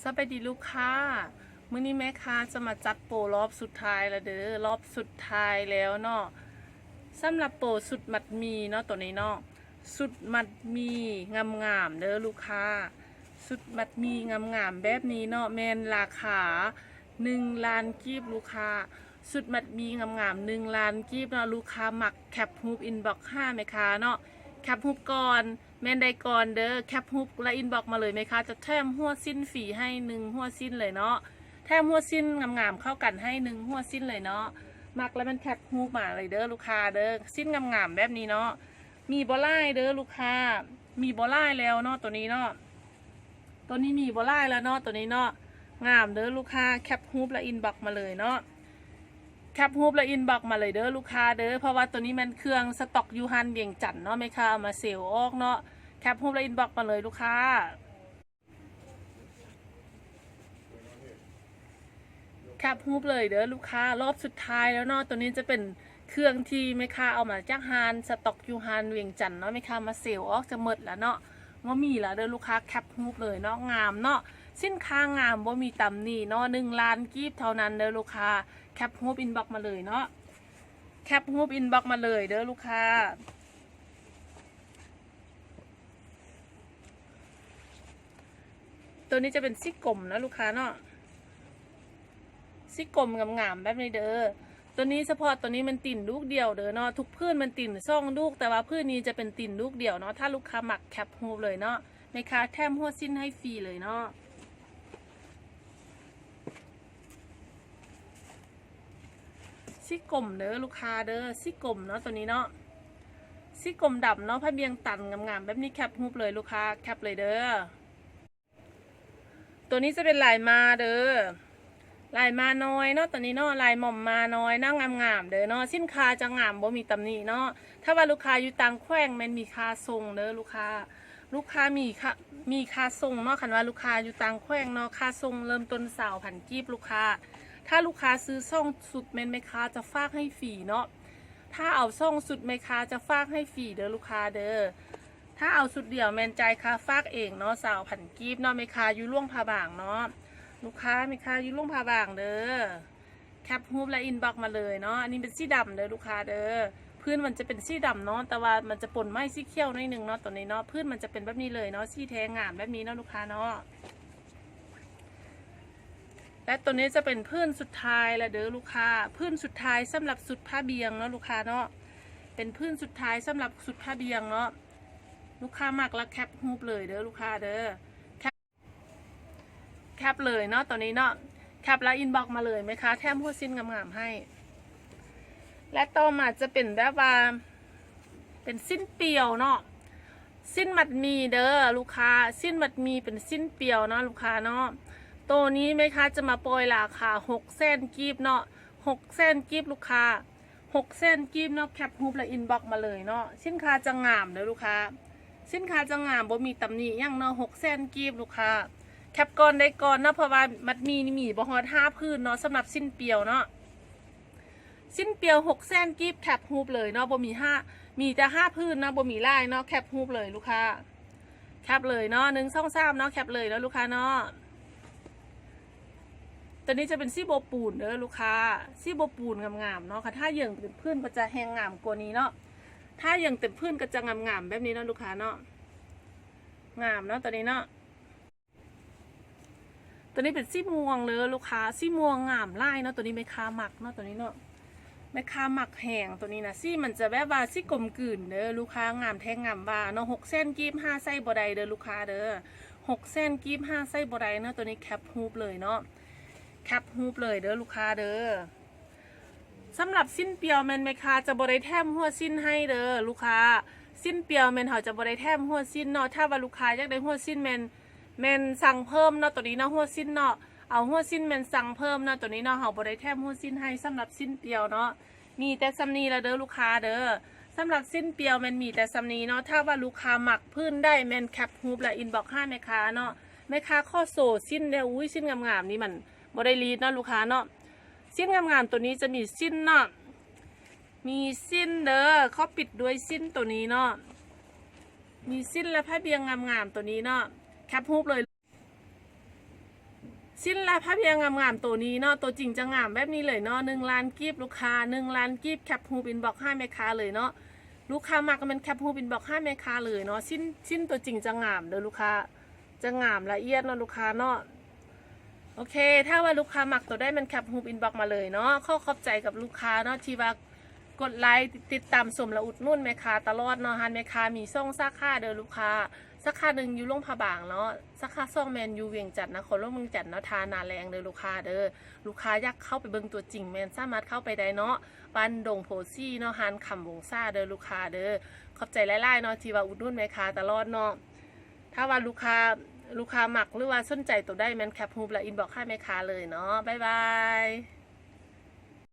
ສະບາຍດີລູກຄ້າ, ມື້ນີ້ແມ່ຄ້າຈະມາຈັດໂປລອບສຸດທ້າຍລະເດີ, ລອບສຸດທ້າຍແລ້ວເນາະ. ສຳລັບໂປຊຸດມັດໝີ່ເນາະ, ໂຕນີ້ເນາະ, ຊຸດມັດໝີ່ງາມໆເດີລູກຄ້າ. ຊຸດມັດໝີ່ງາມໆແບບນີ້ເນາະ, ແມ່ນລາຄາໜຶ່ງລ້ານກີບລູກຄ້າ. ຊຸດມັດໝີ່ງາມໆໜຶ່ງລ້ານກີບເນາະ. ລູກຄ້າມັກແຄປຮູບອິນບັອກຫາແມ່ຄ້າເນາະ, ແຄປຮູບກ່ອນ ແມ່ນໄດ້ກ່ອນເດີ, ແຄປຮູບລະອິນບັອກມາເລີຍ, ແມ່ຄ້າຈະແຖມຫົວສິ້ນຟຣີໃຫ້ໜຶ່ງຫົວສິ້ນເລີຍເນາະ. ແຖມຫົວສິ້ນງາມໆເຂົ້າກັນໃຫ້ໜຶ່ງຫົວສິ້ນເລີຍເນາະ. ມັກລະແມ່ນແຄປຮູບມາເລີຍເດີລູກຄ້າເດີ, ສິ້ນງາມໆແບບນີ້ເນາະ. ມີບໍ່ຫຼາຍເດີລູກຄ້າ, ມີບໍ່ຫຼາຍແລ້ວເນາະ ໂຕນີ້ເນາະ. ໂຕນີ້ມີບໍ່ຫຼາຍແລ້ວເນາະ, ໂຕນີ້ເນາະ. ງາມເດີລູກຄ້າ, ແຄປຮູບລະອິນບັອກມາເລີຍເນາະ. ແຄປຮູບລະອິນບັອກມາເລີຍເດີລູກຄ້າເດີ, ເພາະວ່າໂຕນີ້ແມ່ນເຄື່ອງສະຕັອກຢູ່ຮ້ານວຽງຈັນເນາະ, ແມ່ຄ້າເອົາມາເຊວອອກເນາະ. ແຄປຮູບລະອິນບັອກມາເລີຍລູກຄ້າ. ແຄປຮູບເລີຍເດີລູກຄ້າ, ລອບສຸດທ້າຍແລ້ວເນາະ. ໂຕນີ້ຈະເປັນເຄື່ອງທີ່ແມ່ຄ້າເອົາມາຈາກຮ້ານ ສະຕັອກຢູ່ຮ້ານວຽງຈັນເນາະ, ແມ່ຄ້າມາເຊວອອກຈະໝົດລະເນາະ, ບໍ່ມີລະເດີລູກຄ້າ. ແຄປຮູບເລີຍເນາະ, ງາມເນາະ, ສິນຄ້າງາມ ບໍ່ມີຕຳໜິເນາະ, ໜຶ່ງລ້ານກີບເທົ່ານັ້ນເດີລູກຄ້າ. ແຄປຮູບອິນບັອກມາເລີຍເນາະ, ແຄປຮູບອິນບັອກມາເລີຍເດີລູກຄ້າ. ໂຕນີ້ຈະເປັນສີກົມເນາະລູກຄ້າເນາະ, ສີກົມງາມໆແບບນີ້ເດີ. ໂຕນີ້ສະເພາະໂຕນີ້ແມ່ນຕີນລູກດຽວເດີເນາະ, ທຸກຜືນແມ່ນຕີນສອງລູກ, ແຕ່ວ່າຜືນນີ້ຈະເປັນຕີນລູກດຽວເນາະ. ຖ້າລູກຄ້າມັກແຄປຮູບເລີຍເນາະ, ແມ່ຄ້າແຖມຫົວສິ້ນໃຫ້ຟຣີເລີຍເນາະ. ສີກົມເດີລູກຄ້າເດີ, ສີກົມເນາະ ໂຕນີ້ເນາະ, ສີກົມດຳເນາະ, ຜ້າບ່ຽງຕັນງາມໆແບບນີ້. ແຄປຮູບເລີຍລູກຄ້າ, ແຄປເລີຍເດີ. ໂຕນີ້ຈະເປັນລາຍມ້າເດີ, ລາຍມ້ານ້ອຍເນາະ ໂຕນີ້ເນາະ, ລາຍໝອມມ້ານ້ອຍນະ, ງາມໆເດີເນາະ. ສິນຄ້າຈະງາມ ບໍ່ມີຕຳໜິເນາະ. ຖ້າວ່າລູກຄ້າຢູ່ຕ່າງແຂວງແມ່ນມີຄ່າສົ່ງເດີລູກຄ້າ, ລູກຄ້າມີຄ່າ ມີຄ່າສົ່ງເນາະ. ຄັນວ່າລູກຄ້າຢູ່ຕ່າງແຂວງເນາະ, ຄ່າສົ່ງເລີ່ມຕົ້ນຊາວພັນກີບລູກຄ້າ. ຖ້າລູກຄ້າຊື້ສອງຊຸດແມ່ນແມ່ຄ້າຈະຝາກໃຫ້ຟຣີເນາະ, ຖ້າເອົາສອງຊຸດແມ່ຄ້າຈະຝາກໃຫ້ຟຣີເດີລູກຄ້າເດີ. ຖ້າເອົາຊຸດດຽວແມ່ນຈ່າຍຄ່າຝາກເອງເນາະ, ຊາວພັນກີບເນາະ, ແມ່ຄ້າຢູ່ຫຼວງພະບາງເນາະ, ລູກຄ້າ ແມ່ຄ້າຢູ່ຫຼວງພະບາງເດີ. ແຄປຮູບແລ້ວອິນບັອກມາເລີຍເນາະ. ອັນນີ້ເປັນສີດຳເດີລູກຄ້າເດີ, ພື້ນມັນຈະເປັນສີດຳເນາະ, ແຕ່ວ່າມັນຈະປົນໄມ້ສີຂຽວໜ້ອຍໜຶ່ງເນາະ ໂຕນີ້ເນາະ. ພື້ນມັນຈະເປັນແບບນີ້ເລີຍເນາະ, ສີແທ້ງາມແບບນີ້ເນາະລູກຄ້າເນາະ. ແລະໂຕນີ້ຈະເປັນຜືນສຸດທ້າຍລະເດີລູກຄ້າ, ຜືນສຸດທ້າຍສຳລັບຊຸດຜ້າບ່ຽງເນາະລູກຄ້າເນາະ, ເປັນຜືນສຸດທ້າຍສຳລັບຊຸດຜ້າບ່ຽງເນາະ. ລູກຄ້າມັກລະແຄປຮູບເລີຍເດີລູກຄ້າເດີ. ແຄປເລີຍເນາະ ໂຕນີ້ເນາະ, ແຄປແລ້ວອິນບັອກມາເລີຍ, ແມ່ຄ້າແຖມຫົວສິ້ນງາມໆໃຫ້. ແລະຕໍ່ມາຈະເປັນແບບວ່າເປັນສິ້ນປ່ຽວເນາະ, ສິ້ນມັດໝີ່ເດີລູກຄ້າ, ສິ້ນມັດໝີ່ເປັນສິ້ນປ່ຽວເນາະລູກຄ້າເນາະ. ໂຕນີ້ແມ່ຄ້າຈະມາປ່ອຍລາຄາຫົກແສນກີບເນາະ, ຫົກແສນກີບລູກຄ້າ. ຫົກແສນກີບເນາະ, ແຄປຮູບແລ້ວອິນບັອກມາເລີຍເນາະ. ສິນຄ້າຈະງາມເດີລູກຄ້າ, ສິນຄ້າຈະງາມ ບໍ່ມີຕຳໜິຫຍັງເນາະ, ຫົກແສນກີບລູກຄ້າ. ແຄປກ່ອນໄດ້ກ່ອນເນາະ, ເພາະວ່າມັດໝີ່ນີ້ມີບໍ່ຮອດຫ້າຜືນເນາະ, ສຳລັບສິ້ນປ່ຽວເນາະ. ສິ້ນປ່ຽວຫົກແສນກີບ, ແຄປຮູບເລີຍເນາະ, ບໍ່ມີຫ້າ ມີແຕ່ຫ້າຜືນເນາະ, ບໍ່ມີຫຼາຍເນາະ, ແຄປຮູບເລີຍລູກຄ້າ. ແຄປເລີຍເນາະ, ໜຶ່ງ ສອງ ສາມເນາະ, ແຄປເລີຍເນາະລູກຄ້າເນາະ. ໂຕນີ້ຈະເປັນສີບົວປູນເດີລູກຄ້າ, ສີບົວປູນງາມໆເນາະ. ຄັນຖ້າເຢິງເຕັມຜືນກໍຈະແຮງງາມກວ່ານີ້ເນາະ, ຖ້າເຢິງເຕັມຜືນກໍຈະງາມໆແບບນີ້ເນາະລູກຄ້າເນາະ, ງາມເນາະໂຕນີ້ເນາະ. ໂຕນີ້ເປັນສີມ່ວງເດີລູກຄ້າ, ສີມ່ວງງາມຫຼາຍເນາະ, ໂຕນີ້ແມ່ຄ້າມັກເນາະ ໂຕນີ້ເນາະ. ແມ່ຄ້າມັກແຮງໂຕນີ້ນະ, ສີມັນຈະແບບວ່າສີກົມກືນເດີລູກຄ້າ, ງາມແທ້ງາມວ່າເນາະ. ຫົກແສນກີບຫາໃຊ້ບໍ່ໄດ້ເດີລູກຄ້າເດີ, ຫົກແສນກີບຫາໃຊ້ບໍ່ໄດ້ເນາະ. ໂຕນີ້ແຄປຮູບເລີຍເນາະ, ແຄປຮູບເລີຍເດີລູກຄ້າເດີ. ສຳລັບສິ້ນປ່ຽວແມ່ນແມ່ຄ້າຈະບໍ່ໄດ້ແຖມຫົວສິ້ນໃຫ້ເດີລູກຄ້າ, ສິ້ນປ່ຽວແມ່ນເຮົາຈະບໍ່ໄດ້ແຖມຫົວສິ້ນເນາະ. ຖ້າວ່າລູກຄ້າຢາກໄດ້ຫົວສິ້ນແມ່ນ ແມ່ນສັ່ງເພີ່ມເນາະ ໂຕນີ້ເນາະ, ຫົວສິ້ນເນາະ, ເອົາຫົວສິ້ນແມ່ນສັ່ງເພີ່ມເນາະ ໂຕນີ້ເນາະ. ເຮົາບໍ່ໄດ້ແຖມຫົວສິ້ນໃຫ້ສຳລັບສິ້ນປ່ຽວເນາະ, ມີແຕ່ສ່ຳນີ້ລະເດີລູກຄ້າເດີ. ສຳລັບສິ້ນປ່ຽວແມ່ນມີແຕ່ສ່ຳນີ້ເນາະ. ຖ້າວ່າລູກຄ້າມັກຜືນໃດແມ່ນແຄປຮູບແລ້ວອິນບັອກຫາແມ່ຄ້າເນາະ. ແມ່ຄ້າຂໍໂຊສິ້ນແດ່, ອຸ້ຍ ສິ້ນງາມໆນີ້ມັນບໍ່ໄດ້ລີດເນາະລູກຄ້າເນາະ. ສິ້ນງາມໆໂຕນີ້ຈະມີສິ້ນເນາະ, ມີສິ້ນເດີ, ຂໍປິດດ້ວຍສິ້ນໂຕນີ້ເນາະ. ມີສິ້ນ ແລະ ຜ້າບ່ຽງງາມໆໂຕນີ້ເນາະ, ແຄປຮູບເລີຍ. ສິ້ນລາຍຜ້າວຽງງາມໆ ໂຕນີ້ເນາະ ໂຕຈິງຈະງາມແບບນີ້ເລີຍເນາະ ໜຶ່ງລ້ານກີບ ລູກຄ້າ ໜຶ່ງລ້ານກີບ ແຄັບຮູບອິນບັອກຫາແມ່ຄ້າເລີຍເນາະ ລູກຄ້າມັກກໍແມ່ນແຄັບຮູບອິນບັອກຫາແມ່ຄ້າເລີຍເນາະ ສິ້ນ ສິ້ນໂຕຈິງຈະງາມເດີລູກຄ້າ ຈະງາມລະອຽດເນາະລູກຄ້າເນາະ. ໂອເຄ ຖ້າວ່າລູກຄ້າມັກໂຕໃດແມ່ນແຄັບຮູບອິນບັອກມາເລີຍເນາະ ຂໍຂອບໃຈກັບລູກຄ້າເນາະ ທີ່ວ່າກົດໄລ ຕິດຕາມຊົມ ແລະ ອຸດໜູນແມ່ຄ້າຕະຫຼອດເນາະ ຮ້ານແມ່ຄ້າມີສອງສາຂາເດີລູກຄ້າ ສາຂາໜຶ່ງຢູ່ຫຼວງພະບາງເນາະ ສາຂາສອງແມ່ນຢູ່ວຽງຈັນ ນະຄອນຫຼວງວຽງຈັນເນາະ ທ່ານາແລງເດີລູກຄ້າເດີ ລູກຄ້າຢາກເຂົ້າໄປເບິ່ງຕົວຈິງແມ່ນສາມາດເຂົ້າໄປໄດ້ເນາະ ບ້ານດົງໂພສີເນາະ ຮ້ານຄຳວົງສາເດີລູກຄ້າເດີ ຂອບໃຈຫຼາຍໆເນາະ ທີ່ວ່າອຸດໜູນແມ່ຄ້າຕະຫຼອດເນາະ ຖ້າວ່າລູກຄ້າ ລູກຄ້າມັກ ຫຼືວ່າສົນໃຈໂຕໃດແມ່ນແຄັບຮູບ ແລະ ອິນບັອກຫາແມ່ຄ້າເລີຍເນາະ ບາຍບາຍ.